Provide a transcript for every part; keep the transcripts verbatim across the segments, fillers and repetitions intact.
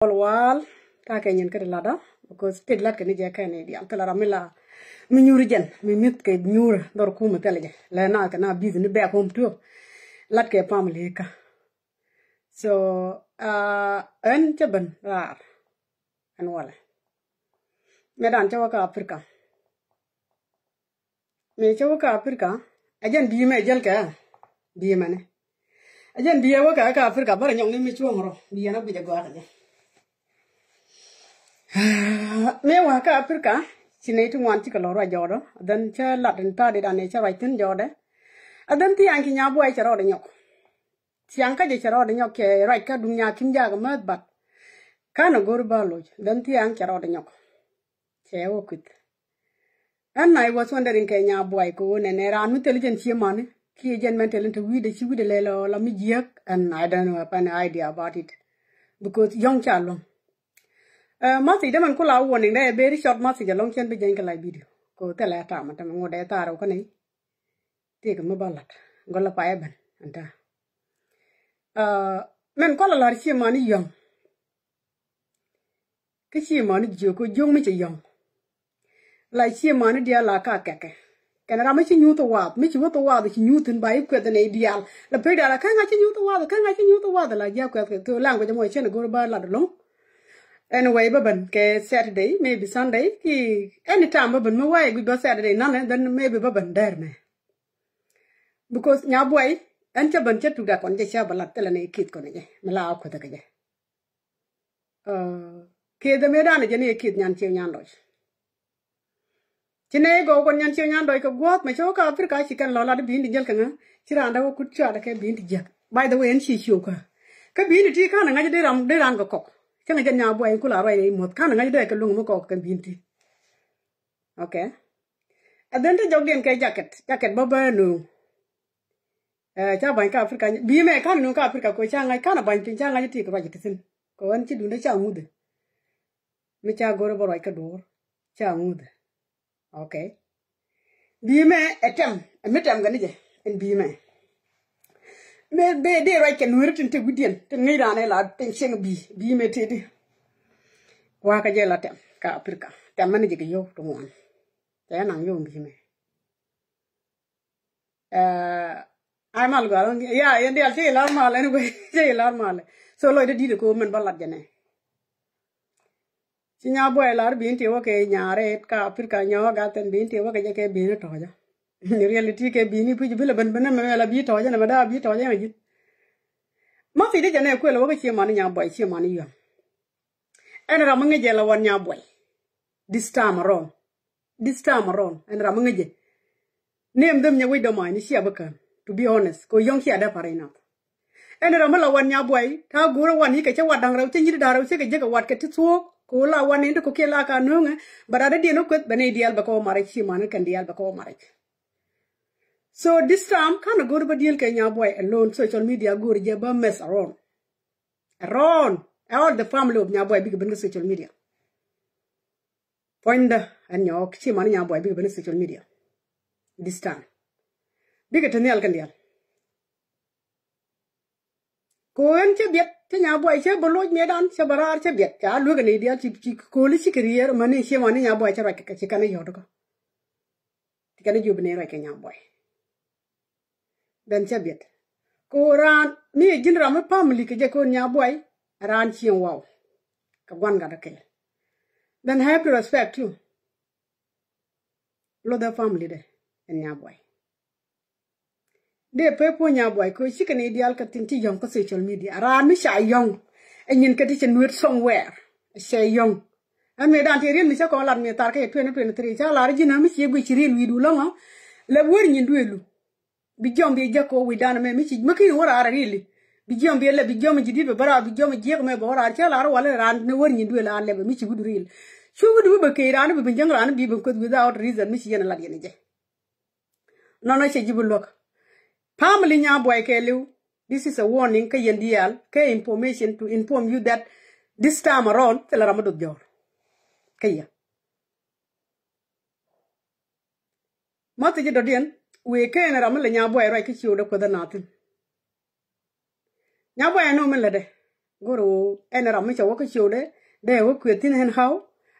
Wal wal, ta kɛ nyin kä ti lat ɔ, because ti lat kɛ ni jɛ kɛ ni dial, thilɛ ram mi la, mi nyuur jɛn, mi mith kɛ nyuur, dhɔr kumɛ thilɛ jɛ, lɛ na kɛ na busy ni back home too, lat kɛ family kä. So, uh, ɛn cɛ ben raar, ɛn walɛ. Mɛ dan cɛ wä kä Africa. Mëë cä wä kä Africa, ɛ jɛn bi̱i̱ mɛ jäl kɛ, bi̱i̱ mɛnɛ. Ɛ jɛn bi̱i̱ ɛ wä kɛ kä Africa, bärɛ nyɔk ni mi cuɔ̱ŋ rɔ, bi̱i̱ ɛn a guic ɛ gɔaa kɛ jɛ. Mëë wä kä Africa, ci nɛy ti ŋuan cikɛ lɔ ruac jɔɔdɔ, then cä lat in ta̱a̱ di dan ɛ cä ruac thi̱n jɔɔdɛ. Ɛ then thiaŋ ki Nyabuay cɛ rɔɔdɛ nyɔk. Thiaŋ kä jɛ cɛ rɔɔdɛ nyɔk cɛ ruac kä duŋ Nyakim jaak mäth bat. Ka̱n ɛ go̱r ba loc, then thiaŋ cɛ rɔɔdɛ nyɔk. Cɛ wä kuith. And I was wondering kɛ Nyabuay kɛ ɣöö nɛnɛ raan mi thil jɛn cie mani kiɛ jɛn mɛn thil in te wi̱i̱dɛ ci wi̱i̱dɛ lɛl ɔ la mi jiäk, and I don't have any idea about it. Because yɔ̱ŋ ca luäŋ. Uh, message dämɛn kula warning dɛ very short message alɔŋ cɛn bi jɛn kɛ la video. Kɛ ɣöö thilɛ tam tam ŋot dɛ thaar ɔ kä nɛy. Tëëkɛ mi ba lat gɔlä payɛ ben ɛn ta̱a̱. Uh, mɛn kɔlɛ la̱r cie mani yɔ̱ŋ. Kä ci mani jiök kä jiök mi cɛ yɔ̱ŋ. La ci mani diaal la ka kɛkɛ. Kɛn ram mi ci nyuuth wath, mi ci wuth wath ci nyuuth in ba i̱ kuɛth in i̱ diaal. La pek diaal la kä ŋa̱c ci nyuuth wath, kä ŋa̱c ci nyuuth wath la jia kuɛth kɛ. Kɛ language mɔ cɛn go̱r ba lat lo̱ŋ. Anyway, ba ben kɛ Saturday, maybe Sunday, ki anytime ba ben mi wayɛ guic ba Saturday nanɛ, then maybe ba ben dɛr mɛ. Because Nyabuay ɛn cä ben cä tuk da kɔn jɛ cä ba lat thilɛ ni kith kɔn jɛ mi la a kuɛth kɛ jɛ. Uh, kieth mëë danɛ jɛ ni kieth Nyanciew Nyandɔc. Ci nɛ gɔw kɔn Nyanciew Nyandɔc kɛ guɔ̱th mɛ cɛ wä kä Africa ci kɛn lɔ lat bi̱i̱n ti jäl kɛ ŋä ci raan dee wä kut cuaat kɛ bi̱i̱n ti jiäk. By the way, ɛn ci ciw kä kä bi̱i̱n ti ti ka̱n ɛ ŋa̱c dee ram dee ran kɛ kɔk. Cä ŋa̱c jɛ Nyabuay ku la ruac rɛy muɔ̱th ka̱n ɛ ŋa̱c dee kɛ luŋ mi kɔk kɛ bi̱i̱n ti. Okay. Ɛ then ti jɔkdiɛn kɛ jacket, jacket bä bä nööŋ. Eh, ca ba̱ny kä Africa, bi̱i̱ mɛ ka̱n nuŋ kä Africa kɛ ca ŋa̱c ka̱n a ba̱ny piny ca ŋa̱c ti kɛ ruac ti thi̱n. Kɛ ɣän ci duundä ca ŋuthɛ. Mi ca go̱rɛ bä ruac kä duɔ̱ɔ̱r ca ŋuthɛ. Okay. Bi̱i̱ mɛ ɛ tɛm, ɛ mi tɛm kɛ ni jɛ ɛn bi̱i̱ mɛ. Mɛ dee dee ruac kɛ nueeri tin te wi̱diɛn tin ŋäc raan ɛ la tin cieŋ bi̱i̱, bi̱i̱ mɛ tëëdi. Wakä jɛ la tɛm kä Africa. Tɛm mɛ ni jɛ kɛ yio̱w ti ŋuan. Cɛ naŋ yio̱w bi̱i̱ mɛ. Eh, ay mal gɔaa ya yɛn dial cɛ ilar mal anyway cɛ ilar mal. So lɔcdä di̱t ko mɛn ba lat jɛ nɛ. Ci Nyabuay lar bi̱i̱n ti wä kɛ nyaret ka pir ka nyɔɔk a thɛn bi̱i̱n ti wä kɛ jɛ kɛ bi̱i̱n tɔ̱ɔ̱cä. Reality kɛ bi̱i̱n i̱ puc bi lɛ ben ben mɛ la bi̱i̱ tɔ̱ɔ̱cä nɛ mɛ daa bi̱i̱ tɔ̱ɔ̱cä nɛ ji̱. Ma thidä jɛ nɛ kuël wä kɛ cie man Nyabuay cie man Yuan. Ɛn ram mi ŋäcɛ la wan Nyabuay. This time around. This time around ɛn ram mi ŋäcɛ. Name them nyɛ wec dɔmany ni cia bä kän. To be honest kɛ yɔ̱ŋ cia däpar enough. Ɛn ram mi la wan Nyabuay ta̱a̱ go̱o̱rä wan yikɛ cä wat da̱ŋ rɛw cä nyit da̱ŋ rɛw cä kɛ jek kɛ wat kɛ ti thuɔ̱ɔ̱k kɛ ɣöö la wan ni ti kɔ̱kiɛn la ka nööŋɛ. But a dädiɛn ɔ kueth bɛ ni diaal bɛ kɛ wä maric ci man kɛn diaal bɛ kɛ wä maric. So this time ka̱n a go̱o̱rä bä diaal kɛ Nyabuay alone social media go̱o̱rä jɛ bä mess around. Around all the family of Nyabuay bikɛ ben kä social media. Puɔ̱nydä ɛn nyɔɔk ci man Nyabuay bikɛ ben kä social media. This time bikɛ te nhial kɛn diaal. Ko ɣän cä biɛt cä Nyabuay cä bä loc miɛtdan cä bä raar cä biɛt ca luekä ni diaal ci ko̱li cikɛ riɛɛr mani ci man Nyabuay cä ruac kɛ ci kɛn yɔ̱t kä. Ti kɛn ji̱ bi ni ruac kɛ Nyabuay. Then cä biɛt ko raan mi ji̱n ram mi family kɛ jɛ ko Nyabuay. Raan cieŋ waw kɛ guan gat kɛ. Then have to respect you. Lo the family de ɛn Nyabuay. Dee pe puɔ̱ny Nyabuay kɛ cikɛ ni diaal kɛ thin ti yɔ̱ŋ kä social media raan mi ca yɔ̱ŋ. Ɛ nyin kɛ ti cɛ nuet somewhere cɛ yɔ̱ŋ. Ɛn mëë dan ti riet mi cä kɔn lat mi thar kä yɛ twenty twenty three ca lar ji̱n ɛ mi ci guic ci riel wi̱i̱du lɔ̱ŋɔ. Lɛ wär nyin duëlu. Bi jiɔm bi jek kɛ wi̱i̱ dan mɛ mi ci mi kin wä raar rieli. Bi jiɔm bi lɛ bi jiɔm ji̱ di̱t bɛ bä raar bi jiɔm jiek mɛ bɛ wä raar cä lar wal raan ni wär nyin duël a lɛ bɛ mi ci wi̱du riel. Cu wi̱du bi bɛ key raan bi bi jäŋ raan bi bi kueth without reason mi ci yɛn lat yɛn jɛ. Nɔnɔ cɛ ji̱ bi luäk. Family Nyabuay kɛɛliw. This is a warning kä yɛn diaal kä information to inform you that this time around thilɛ ram mi duth jɔɔr. Kä yɛ. Ma thiec dɔ̱diɛn wëë ken ram mi lɛ Nyabuay ruac kä ciöödɛ kuäthä nathin. Nyabuay ɛn ɣöö min lätdɛ. Go̱r ɣöö ɛn ram mi cɛ wä kä ciötdɛ dee wä kuëth thi̱n ɛn how.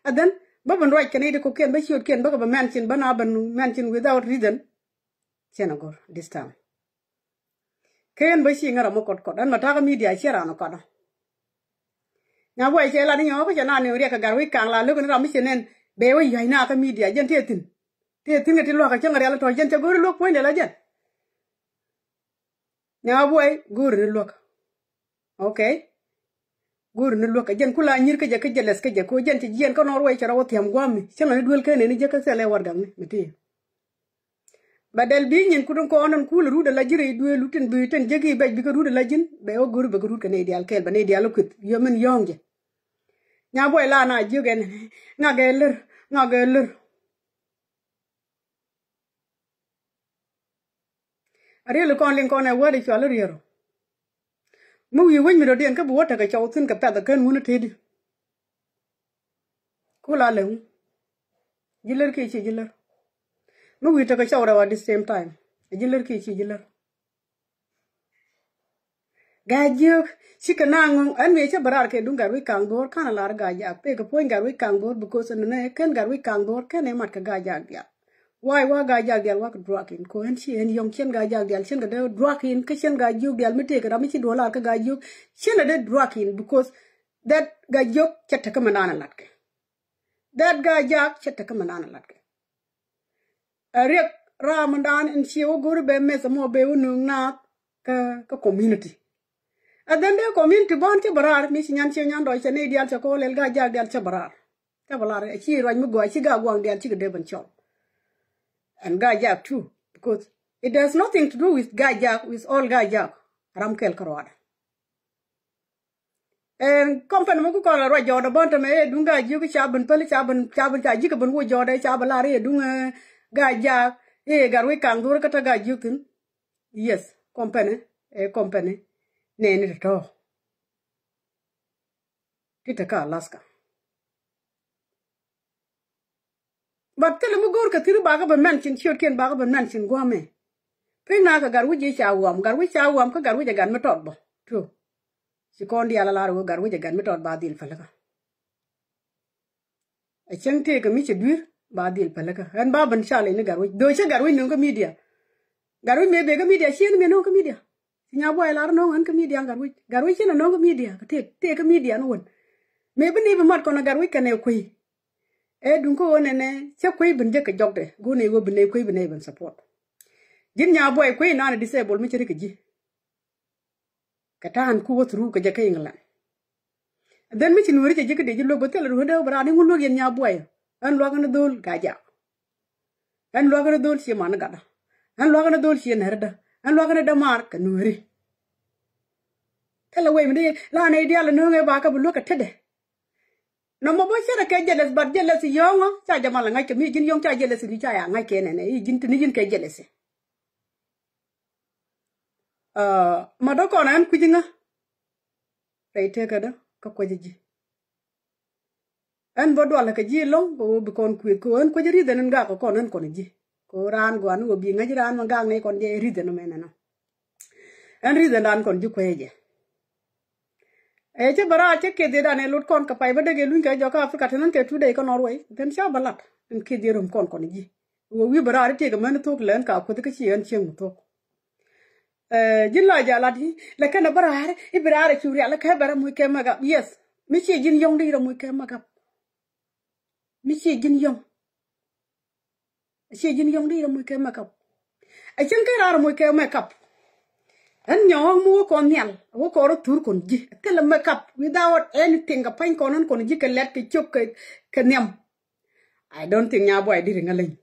And then bä ben ruac kɛn i̱ ti kɔ̱kiɛn bä ciötkiɛn bä kɛ bä mention bä na ben mention without reason. Cɛn a go̱r this time. Ken bä ci ŋä ram mi kɔt kɔt ɛn ma takä media ciɛ ran kɔt. Nya buay cɛ lat inyɔ kä cɛ na ni riɛk kɛ gar wi̱c kaŋ la lök ni ram mi cɛ nɛn bɛ wä yua̱c na kä media jɛn tëë thi̱n. Tëë thi̱n kɛ ti luäk kɛ cäŋ rial tɔ̱ jɛn cɛ go̱ri luäk puɔ̱nydɛ la jɛn. Nya buay go̱ri ni luäk. Okay. Go̱ri ni luäk kɛ jɛn kula nyir kä jɛ kä jealous kä jɛ ko jɛn cɛ jiɛn kä nɔr wä cɛ rɔ wä thiam guami cäŋ ni duel ken ni jɛ kä thilɛ warɛgakni mi ti. Bɛ dɛl bi nyin kut in kɔn in kul rut ala ji̱ rɛy duëël lutin bi tin jek i̱ bɛc bikɛ rut ala ji̱n bɛ wä go̱ri bɛ kɛ rut kɛ nɛy diaal kɛɛl bɛ nɛy diaal kɛ kueth yio̱m in yɔ̱ɔ̱ŋ jɛ. Nya buay la na jiök ɛn ŋakɛ lär ŋakɛ lär. A riel kɔn liŋ kɔn ɛ wä di cual riero. Mi wi̱i̱ wec mi dɔ̱diɛn kä bi wä tekɛ cɔw thi̱n kɛ pɛth ɛ ken wun tëëdi. Ku la lɛŋ. Ji̱ lär kiɛ ci ji̱ lär. Mi wi̱i̱ tekɛ cɔw rɛw at the same time. Ji̱ lär kiɛ ci ji̱ lär. Gaa jiök cikɛ na ŋɔ̱ŋ ɛn wi̱i̱ cä bɛ raar kɛ duŋ gat wi̱c kaŋ bo̱o̱r ka̱n a lar gaa jaak pek kɛ puɔ̱ny gat wi̱c kaŋ bo̱o̱r because ɛn nɛ kɛn gat wi̱c kaŋ bo̱o̱r kɛn ɛ mat kɛ gaa jaak diaal. Why wa gaa jaak diaal wakɛ drug in ko ɛn ci ɛn yɔ̱ŋ cɛn gaa jaak diaal cɛn kɛ dee drug in kä cɛn gaa jiök diaal mi tëëk ram mi ci duɔl lar kä gaa jiök cɛn ɛ dee drug in because that gaa jiök cɛ tekä mɛ naan ɛ latkɛ. That gaa jaak cɛ tekä mɛ naan ɛ latkɛ. Ɛ riɛk ram mɛ naan ɛn ci wä go̱ri bɛ mɛth ɛmɔ bɛ wä nööŋ naath kä community. Ɛ dhɛn dee community bɔn cɛ bɛ raar mi ci nyan ciɛ nyan dɔc cɛ nɛy diaal cɛ kɛ wä lɛl gaa jaak diaal cɛ bɛ raar. Cɛ bɛ lar ɛ ci ruac mi gɔaa ci gaa guaŋ diaal cikɛ dee ben cɔl. And gaa jaak too because it has nothing to do with gaa jaak with all gaa jaak. Ram kɛl kä ruaadɛ. Ɛn company mi ku kɔn la ruac jɔɔdɛ bɔn tämɛ ɛ duŋ gaa jiök ca ben päl ca ben ca ben ca ji̱ kɛ ben wo jɔɔdɛ ca ben lar ɛ duŋ gaa jaak ɛ gat wi̱c kaŋ dhuɔr kä te gaa jiök thi̱n. Yes, company ɛ company nɛɛni tɔ̱tɔ̱. Ti te kä Alaska. But thilɛ mi go̱o̱r kɛ thi̱n bakɛ bɛ mention ciötkiɛn bakɛ bɛ mention gua̱a̱mɛ. Piny na kɛ gat wi̱c i̱ ca wuam gat wi̱c ca wuam kä gat wi̱c ɛ gat mi tɔt bä. Tuo. Ci kɔn diaal a lar wee gat wi̱c ɛ gat mi tɔt ba dhil pälikä. Ɛ cäŋ tëëk kɛ mi ci dui̱r ba dhil pälikä ɛn ba ben challenge ni gat wi̱c dho̱ cä gat wi̱c nöŋ kä media. Gat wi̱c mëë bëë kä media cieen mëë nöŋ kä media. Ci nya buay lar nöŋ ɣän kä media gat wi̱c gat wi̱c cin a nöŋ kä media kä tëëk tëëk kä media ni wän. Mëë bi ni bi mat kɔn a gat wi̱c kɛn ɛ kuey. Ɛ duŋ kä ɣän ɛnɛ cä kuey bin jek kɛ jɔkdɛ go̱n ɛ ɣöö bin ɛ kuey bin ɛ bin support. Ji̱n nya buay kuey nan ɛ disable mi cä ri kɛ ji̱. Kɛ ta̱a̱n ku wä through kɛ jɛ kä England. Then mi ci nueeri cɛ ji̱ kä dee ji̱ luäk bä thilɛ rueetdä bä raan iŋu luäk yɛn nya buay. Ɛn luakä ni dho̱l gaa jaak. Ɛn luakä ni dho̱l ciɛ man gatdä. Ɛn luakä ni dho̱l ciɛ nɛrdä. Ɛn luakä ni dämaar kɛ nueeri. Thilɛ wee mi dee la nɛy diaal nööŋɛ ba kä bi luäk kɛ tetdɛ. Nɔmɔ bä cärɛ kɛ jealous but jealous yɔ̱ɔ̱ŋä ca jɛ mal ŋa̱c kɛ mi ji̱n yɔ̱ŋ ca jealous ni ca ya ŋa̱c kɛ nɛnɛ i̱ ji̱n tini ji̱n kɛ jealous. Ma dɔ̱ kɔn ɛn kui̱c ŋä rɛy tekädä kä kuecä ji̱. Ɛn bä dualä kɛ ji̱ ɛlɔ̱ŋ kɛ ɣöö bi kɔn kuëth kɛ ɣöö ɛn kuecä ri̱th ɛn ɛn gak kɛ kɔn ɛn kɔn ji̱ kɛ ɣöö raan gɔaa ni ɣöö bi ŋäc raan ma gak nɛy kɔn jɛ ri̱th ɛn ɛmɛn ɛnɔ. Ɛn ri̱th ɛn raan kɔn ji̱ kuecä jɛ. Ɛ cä bä raar cä kiɛth yetdan ɛ lot kɔn kɛ pay bä dek ɛ luny kɛ jɔkä Africa te nän kɛ two day kä Norway then ca bä lat ɛn kiɛth yet rom kɔn kɔn ji̱. Wä wi̱i̱ bä raar i̱ tëëk ɛmän i̱ thok lɛ ɛn ka kueth kä ci ɛn cieŋ mi thok. Ji̱n la jalat i̱ lɛ kɛn ɛ bä raar i̱ bi raar ɛ cu rial i̱ kɛ bɛ rɛ muc kɛ mɛ gap yes. Mi ci ji̱n yɔ̱ŋ di rɛ muc kɛ mɛ gap. Mi ci ji̱n yɔ̱ŋ. Acie ji̱n yɔ̱ŋ di rɛ muc kɛ makeup. Acin kɛ raar muc kɛ makeup. Ɛn nyɔɔŋ mi wä kɔn nhial wä kɔn rɔ thur kɔn ji̱ thilɛ makeup without anything kɛ pany kɔn ɛn kɔn ji̱ kɛ lɛt kɛ cop kɛ nhiam. I don't think nya buay di ri ŋa leny.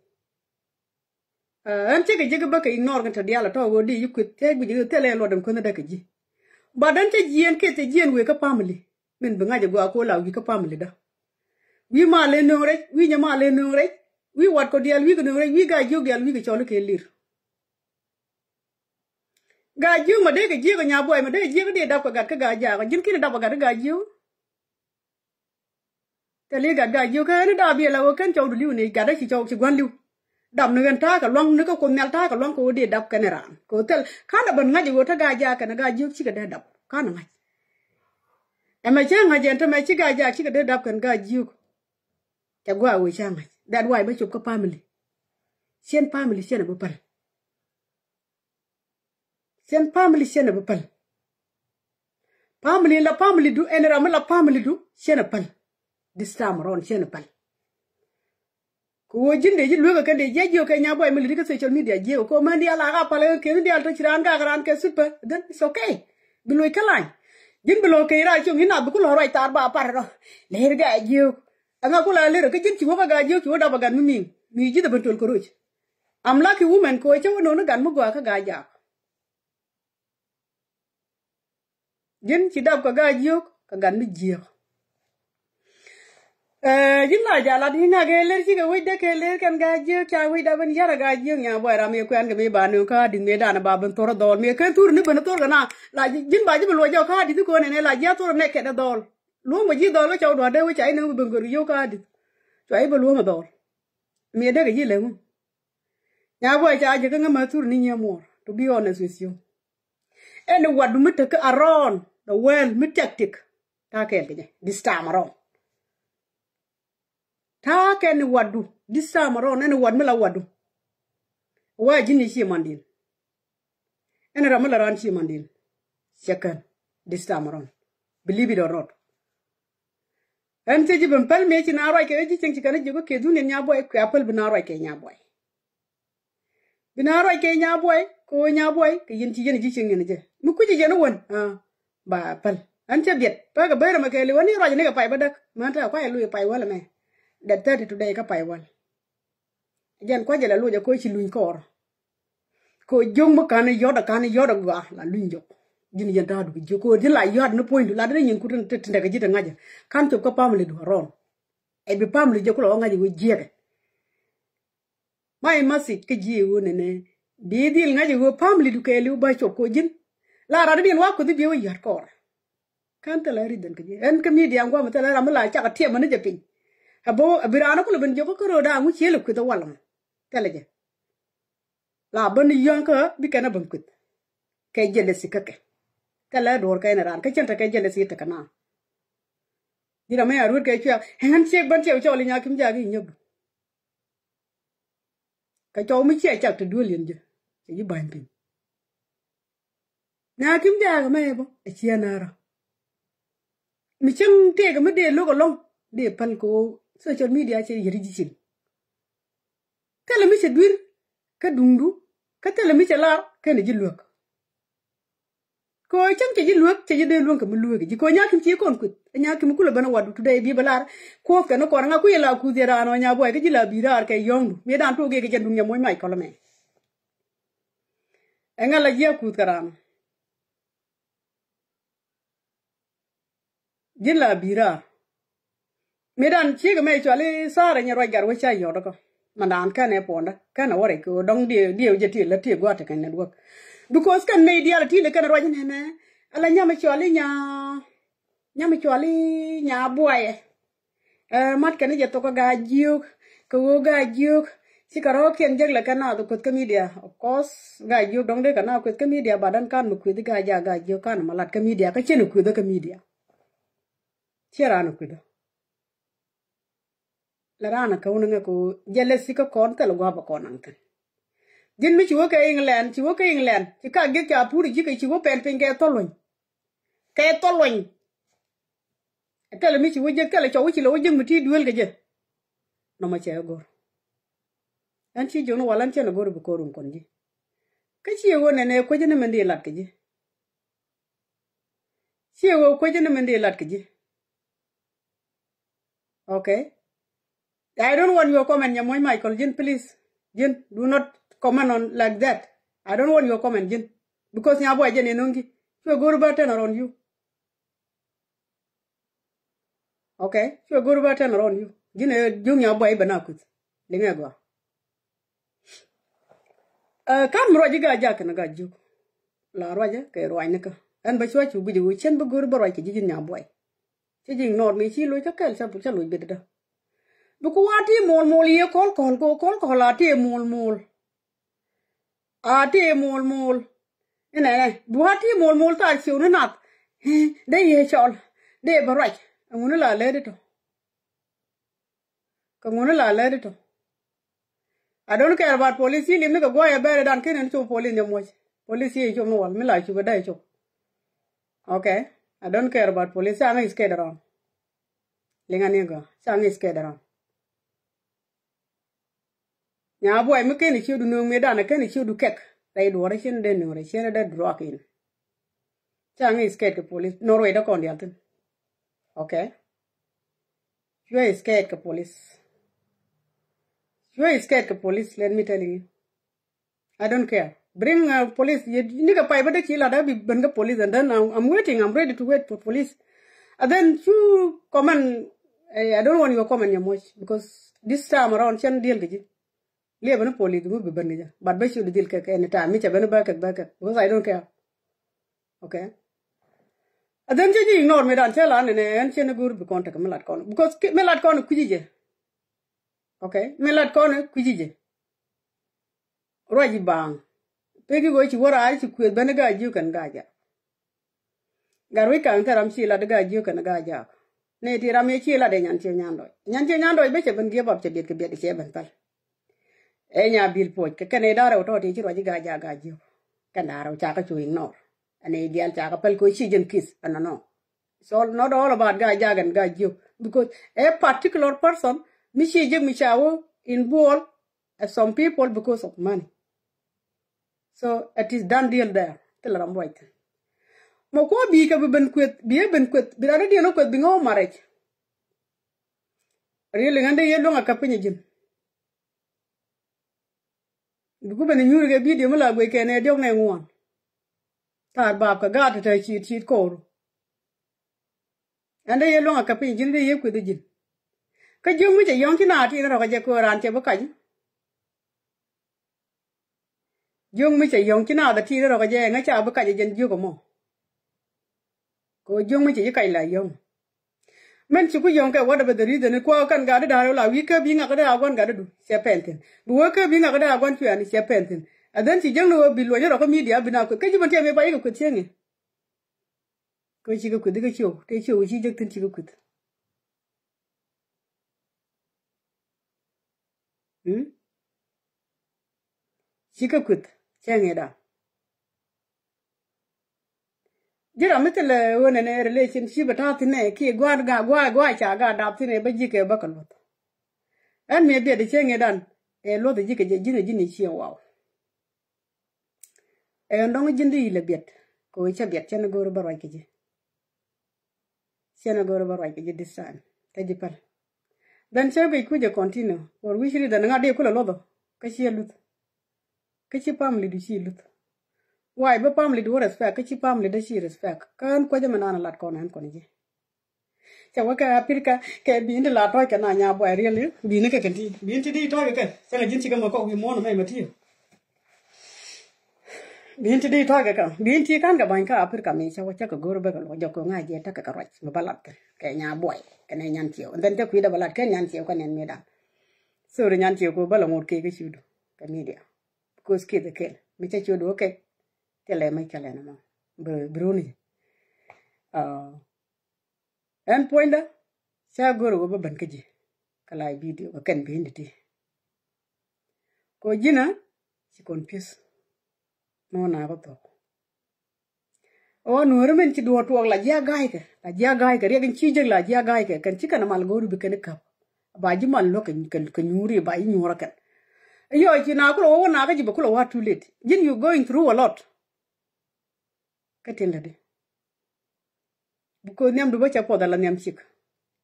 Ɛn cikɛ ji̱ kɛ bä kɛ ignore kɛ tɔ dial atɔ wä di yi kueth kɛ guic kɛ thilɛ luɔt ɛn kueth dä kɛ ji̱. But ɛn cä jiɛn kɛ thil jiɛn wëë kä family. Min bi ŋa̱c ɛ gɔaa ko̱ la wi̱i̱ kä family dä. Wi̱i̱ mal ëë nööŋ rɛc wi̱i̱ nyɛ mal ëë nööŋ rɛc. Wi̱i̱ wat kɔ diaal wi̱i̱ kɛ nööŋ rɛc wi̱i̱ gaa jiök diaal wi̱i̱ kɛ cɔl i̱ kɛ lir. Gaa jiök ma dee kɛ jiök ɛ nya buay ma dee kɛ jiök i̱ dee dap kɛ gat kä gaa jaak ɔ ji̱n ki̱n i̱ dap kɛ gat i̱ gaa jiök. Thil i̱ gat gaa jiök kä ɣän i̱ dap yɛ la ɣöö kɛn cɔw di li̱w ni gat i̱ ci cɔw ci gua̱n li̱w. Dap ni ɣän ta̱a̱ kɛ lua̱ŋ ni kä Kuoth Nhial ta̱a̱ kɛ luaŋ kɛ ɣöö dee dap kɛn i̱ raan kɛ ɣöö thil ka̱n ɛ ben ŋa̱c ɛ ɣöö te gaa jaak kɛn ɛ gaa jiök cikɛ dee dap ka̱n ɛ ŋa̱c. Ɛmɛ cä ŋa̱c ɛn tämɛ ci Gaa-jaak cikɛ dee dap kɛn Gaa-jiök. Cɛ gua̱a̱ wee cä ŋa̱c. That why bä cop kä family. Ciɛn family ciɛn ɛ bi päl. Ciɛn family ciɛn ɛ bi päl. Family la family du ɛn ram mi la family du ciɛn ɛ päl. This time around ciɛn ɛ päl. Kɛ ɣöö ji̱n dee ji̱ lueekä kɛn dee jiɛc jiök kɛ Nyabuay mi li̱t kä social media jiɛk kɛ ɣöö män diaal a ka pal kɛ kɛn diaal tɔ ci raan gak raan kɛ super, then it's okay. Bi loc kä lany. Ji̱n bi lo̱k kɛ raar cioŋ i̱ nath bi ku lɔ̱ ruac thaar ba par rɔ. Lɛr Gaa-jiök. Ɛŋa ku la lër kä ji̱n ci wä kä Gaa-jiök ci wä dap a gat mi mi̱i̱ŋ. Mi ji̱ dhɛ ben töl kɛ roc. I'm lucky woman kɛ ɣöö cä wä no̱o̱ŋ ni gat mi gɔaa kä Gaa-jaak. Ji̱n ci dap kɛ Gaa-jiök kɛ gat mi jiääk. Ɛ, ji̱n la jalat i̱ ŋak ëë lër cikɛ wec dee kɛ lër kɛn Gaa-jiök ca wec dap in yär ɛ Gaa-jiök Nyabuay ram yɛ kuɛn kɛ mëë ba nööŋ kä Adith mëë dan ɛ ba ben thor ɛ dhɔl mëë kɛn thur ni ben thor kɛ na la ji̱n ba ji̱ bi luɔc jɔk kä Adith i̱ ko̱n ɛn ɛ la ji̱ a thor ɛ nɛ kɛt ɛ dhɔl. Luɔ̱ŋ bɛ ji̱ dhɔl kä cɔw dua̱r dee wec ca i̱ nööŋ bi ben gör yio̱w kä Adith. Cua i̱ bɛ luɔ̱ŋ ɛ dhɔl. Mëë dee kɛ ji̱ lɛ ŋu. Nyabuay ca jɛ kä ŋä ma thur ni nyiɛ muɔr. To be honest with you. Ɛn ɛ watdu mi tek kä around the world mi tactic. Ta̱a̱ kɛɛl kɛ jɛ this time around. Ta̱a̱ kɛn ɛ watdu this time around ɛn ɛ wat mi la watdu. Wa ji̱n ni ci mandin. Ɛn ɛ ram mi la ran ci mandin. Cɛ kɛn this time around. Believe it or not. Ɛn cä ji̱ ben päl mëë ci na ruac kɛ ji̱ cieŋ ci kɛn ji̱ kä kɛ dhun in Nyabuay kuɛ a päl bi na ruac kɛ Nyabuay. Bi na ruac kɛ Nyabuay kɛ ɣöö Nyabuay kɛ yɛn ci yɛn ji̱ cieŋ yɛn jɛ mi kui̱c yɛn wän. Ba päl ɛn cä biɛt pekɛ ben rɛmɛ kɛ li̱w ɛn i̱ ruac ni kɛ pay bä däk män te kuay luy pay wäl ɛmɛ. Dɛt thirty today kä pay wäl. Jɛn kua̱c jɛ la loc a koci luny kɔɔr. Ko jiök mi ka̱n i̱ yɔt a ka̱n i̱ yɔt a gɔaa la luny jɔk. Ji̱n yɛn ta̱a̱du kɛ jiök ko ji̱n la yɔt ni puɔ̱nydu la dee ni nyin kut tin tekɛ ji̱ te ŋa̱cä. Ka̱n cop kä family du a rɔn. Ɛ bi family jɛ kulɛ wä ŋa̱cä wee jiɛkɛ. My message kä ji̱ ɣöö nɛnɛ di dhil ŋa̱cä ɣöö family du kɛɛliw ba cop ko ji̱n. La rat diɛn wa kueth i̱ bi wä yɔt kɔɔr. Kän thilɛ ri dhɛn kä ji̱ ɛn kä media ŋuam thilɛ ram mi la cakɛ tiɛm ni jɛ piny. Ɛ bä ɛ bi raan kulɛ ben jiök kä ro̱o̱da ŋu ciël ɛ kueth ɛ wal ŋu. Thilɛ jɛ. La ben yɔ̱ŋ kä bi kɛn ɛ ben kueth. Kɛ jealousy kä kɛ. Thilɛ duɔ̱ɔ̱r kɛ ɛn raan kä cɛn tekɛ jealousy tekɛ na. Ji̱ ram mi a ruet kɛ cuɛ ɛn ciek ben tiɛw cɔl i̱ Nyakim jaak i̱ nyäk du. Kɛ cɔw mi ciɛ cak te duel yɛn jɛ cɛ ji̱ ba̱ny piny. Nyakim jaak mɛ bä ɛ ciɛ na̱rä. Mi cäŋ tëëk mi dee lo̱k ɛlɔ̱ŋ dee päl kɛ ɣöö social media cɛ yɛri ji̱ cieŋ. Thilɛ mi cɛ dui̱r kä duŋdu kä thilɛ mi cɛ lar kɛnɛ ji̱ luäk. Kɛ ɣöö cäŋ cɛ ji̱ luäk cɛ ji̱ dee luäŋ kɛ mi luäk ji̱ kɛ ɣöö Nyakim ci kɔn kueth ɛ Nyakim kulɛ ben ɛ watdu today bi bɛ lar. Kuɔth kɛ ni kɔn ŋa kui̱ la kuth yɛ raan ɔ Nyabuay kä ji̱ la bi raar kɛ yɔ̱ŋdu mi dan tuɔk yɛ kɛ jɛn duŋ yɛ moc mac kɔlɛ mɛ. Ɛŋa la ji̱ a kuth kɛ raan. Ji̱n la bi̱i̱ raar. Mëëdan ciek ɛmɛ cuali thaarɛ nyɛ ruac gat wec ca yɔt kä. Mandan kɛn ɛ puɔndä kɛn ɛ wä rɛc kɛ ɣöö dɔ̱ŋ diɛ diɛ jɛ ti lä ti gua̱a̱t tekɛ network. Because kɛn mëë diaal ti lɛ kɛn ruac nɛnɛ. Ala nyam cuali nya nyam cuali nya buayɛ. Ɛ mat kɛn jɛ thok kä Gaa Jiök kɛ ɣöö Gaa Jiök. Cikɛ rɔɔkiɛn jek lɛ kɛn naath kueth kä media. Of course Gaa Jiök dɔ̱ŋ dee kɛ naath kueth kä media, but dan kan mi kueth Gaa Jiök, Gaa Jiök kan mi lat kä media kä cɛn kueth kä media. Ciɛ raan kueth. Lɛ raan kä wun ŋɛ kɛ ɣöö jealousy kä kɔn thil gua̱a̱p kɔn naŋ thi̱n. Ji̱n mi ci wä kɛ England, ci wä kɛ England ci ka gi̱k ca pur ji̱ kɛ ci wä pɛn piny kɛ thol luny. Kɛ thol luny. Thilɛ mi ci wä jiäk, thilɛ cɔw wä ci lɛ wä jiäk mi ti duel kɛ jɛ. Nɔmɔ cɛ go̱r. Ɛn ci jiök ni wal ɛn cɛn go̱r bi ko̱r in kɔn ji̱. Kä ci ɣöö nɛnɛ kuecä ni mɛn di lat kɛ ji̱. Ci ɣöö kuecä ni mɛn di lat kɛ ji̱. Okay. I don't want your comment, Nyamoc Michael, ji̱n, please. Ji̱n, do not comment on like that. I don't want your comment, ji̱n. Because Nyabuay jɛn in no̱ŋ ji̱. Cuɛ go̱r bä turn around you. Okay. Cuɛ go̱r bä turn around you. Ji̱n ɛ jiök Nyabuay bɛ na kuth. Liŋɛ gɔaa. Ɛ, kan mi ruac ji̱ Gaa Jiök kɛnɛ Gaa Jiök. La ruacä kɛ ruacnikä. Ɛn bä cua cu guic ɛ ɣöö cɛn bä go̱r bä ruac kɛ ji̱ ji̱n Nyabuay. Cä ji̱ ignore mi ci loc kä kɛl cä, cä loc bit dä. Bi ku wa ti mol mol yɛ kɔl kɔl ko kɔl kɔl a ti mol mol. A ti mol mol. Inɛ nɛ bi wa ti mol mol thaar ciw ni nath. Dee yɛ cɔl. Dee bä ruac. Ɛŋu ni la lɛt itɔ? Kɛ ŋu ni la lɛt itɔ? I don't care about police. Ci lim ni kɛ guay a bɛɛrɛ dan ken ni cop police ni muɔc. Police ci cop ni wal mi la cop a dee cop. Okay. I don't care about police. Ca ŋa scared around. Liŋa ni gɔ. Ca ŋa scared around. Nya buay mi ken ci du nuŋ mi dan ken ci du kek. Rɛy duɔrɛ cin dee nuŋ rɛ cin dee drug in. Ca ŋa scared kɛ police. Nor wɛ dee kɔn dial thin. Okay. Cuɛ scared kɛ police. Cuɛ scared kɛ police, let me telling you. I don't care. Bring uh, police. Ni kɛ pay bä dee ci lat a bi ben kɛ police, and then I'm, I'm waiting. I'm ready to wait for police. And then cu comment. Eh, I don't want your comment ya much because this time around cɛn deal kɛ ji̱. Liɛ ben police mi bi ben kɛ ji̱. But bä ci di deal kɛ kɛ anytime. Mi cɛ ben bä kɛ bä kɛ because I don't care. Okay. And then cɛ ji̱ ignore mi dan cɛ la ni nɛ ɛn cɛ ni go̱o̱r bi kɔn tekɛ mi lat kɔn because mi lat kɔn kui̱ci jɛ. Okay. Mi lat kɔn kui̱ci jɛ. Ruac i̱ baaŋ. Pek i̱ ɣöö ci wä raar ci kuëth ben i̱ Gaajiök kɛn Gaajak. Gat ruec ka̱ŋ thil ram ci lat i̱ Gaajiök kɛn Gaajak. Nɛy ti ram yɛ ci lat i̱ Nyan Ciɛ Nyan Dɔc. Nyan Ciɛ Nyan Dɔc ben cɛ ben give up, cɛ biɛt kɛ biɛt cɛ ben päl. Ɛ nya bil puɔc kɛ kɛn i̱ da̱rɛw tɔɔt i̱ ci ruac i̱ Gaajak Gaajiök. Kɛn da̱rɛw ca kä cu ignore. Ɛn i̱ diaal ca kä päl kɛ ɣöö ci jɛn ki̱th ɛnɔnɔ. So not all about Gaajak and Gaajiök. Because a particular person mi ci jek mi ca wä involve as some people because of money. So it is done deal there. Thil ram ruac thin. Mɔ kuɔ bi kɛ bi ben kueth, bi ɛ ben kueth, bi ran idiɛn ɔ kueth bi ŋä wä marriage. Really ŋän dee yɛ luäŋ a käp piny a ji̱n. Bi ku ben inyuuri kɛ video mi la guic kɛ nɛ diɔk nɛ ŋuan. Taar bap kɛ gaat tɛ ciit ciit koor. Ɛn dee yɛ luäŋ a käp piny ji̱n dee yɛ kueth ji̱n. Kä jiöŋ mi cɛ yɔ̱ŋ ci naath tin rɔ̱k a jɛ köör raan cɛ bi kac. Jiöŋ mi cɛ yɔ̱ŋ ci naath a tin rɔ̱k a jɛ ŋä ca bi kac a jɛn jiök ɛmɔ. Kɛ ɣöö jiöŋ mi cɛ ji̱ kac la yɔ̱ŋ. Mɛn ci ku yɔ̱ŋ kɛ whatever the reason kuäär kɛn gat di da̱a̱r la wi̱i̱ kä bi ŋak di a gua̱n gat di du cɛ pɛn thi̱n. Bi wee kä bi ŋak di a gua̱n cuɛɛni cɛ pɛn thi̱n. And then ci jäŋni ɣöö bi luɔ̱ny rɔ̱k kä media bi na kueth kä ji̱ bän tiɛm i̱ ba yikɛ kueth cieŋ i̱. Kɛ ɣöö cikɛ kueth ikä ciöw tëë ciöw ci jek thi̱n cikɛ kueth. Mm? Cikɛ kueth cɛ ŋi̱i̱da. Ji̱ ram mi thilɛ ɣöö nɛnɛ relationship ɛ ta̱a̱ thi̱n ɛ kiɛ gua̱a̱r ga gua̱a̱r gua̱a̱r ca ga dap thi̱n ɛ bä ji̱ kɛ bä kɛ luɔth. Ɛn mi ɛ biɛt ɛ cɛ ŋi̱i̱dan ɛ luɔth ɛ ji̱ kɛ jɛ ji̱n ɛ ji̱n ɛ ciɛ waw. Ɛn dɔ̱ŋ ji̱n di ilɛ biɛt kɛ ɣöö cɛ biɛt cɛn ɛ go̱o̱r bä ruac kɛ ji̱. Ciɛn a go̱o̱r bä ruac kɛ ji̱ this time. Kä ji̱ päl. Then cä guic kucä continue or wi̱c ri then ŋa̱t di kulɛ luɔth ɔ kä ci a luth. Kä ci family du ci luth. Why bä family du wä respect kä ci family dä ci respect kä ɣän kuäcä mɛ naan a lat kɔn ɣän kɔn ji̱. Cɛ wä kɛ Africa kɛ bi̱i̱n ti la tɔ̱ɔ̱c kɛ na nya buay really bi̱i̱n kɛ kɛn ti bi̱i̱n ti di tɔ̱ɔ̱c kɛ kɛ cɛ ŋa ji̱n cikɛ mɛ kɔk wi̱i̱ muɔ̱ɔ̱n mɛ mɛ ti. Bi̱i̱n ti di tɔ̱ɔ̱c kɛ kɛ bi̱i̱n ti ka̱n kɛ ba̱ny kä Africa mi cä wä cä kɛ go̱o̱r bä kɛ luɔc jɔk kɛ ŋa̱c jɛ tekɛ kɛ ruac mi bä lat kɛ kɛ nya buay kɛ nɛ nyan ciɛw and then cä kui̱dä bä lat kɛ nyan ciɛw kɛ nɛn mi dan. Sorry nyan ciɛw kɛ bä la ŋot kek kä ciwdu kɛ media. Because kith ɛ kel mi cä ciwdu kɛ kɛ lɛ mi kɛ lɛ nɛ mɔ. Bi runi. Ɛn puɔ̱nydä ca go̱r ɣöö bä ben kä ji̱ kɛ live video kɛ kɛn bi̱i̱n ti̱ti̱. Kɛ ɣöö ji̱n a ci confuse. Nɔ na bä thuɔ̱k. Ɣöö nuääri min ci duɔ̱ɔ̱r tuɔɔk la ji̱ a ga̱a̱ckɛ la ji̱ a ga̱a̱ckɛ riɛk in ci jek la ji̱ a ga̱a̱ckɛ kɛn ci kɛn a mal go̱o̱ri bi kɛn i̱ käp. Ba ji̱ mal luäk kɛ nyuuri ba ji̱ nyuɔ̱ɔ̱rä kɛn. Iyɔɔc ci na kulɛ wä wä nakä ji̱ bɛ kulɛ wä too late ji̱n you going through a lot. Kä tin lätdi. Because nhiamdu bä cɛ puɔth ala nhiam cik.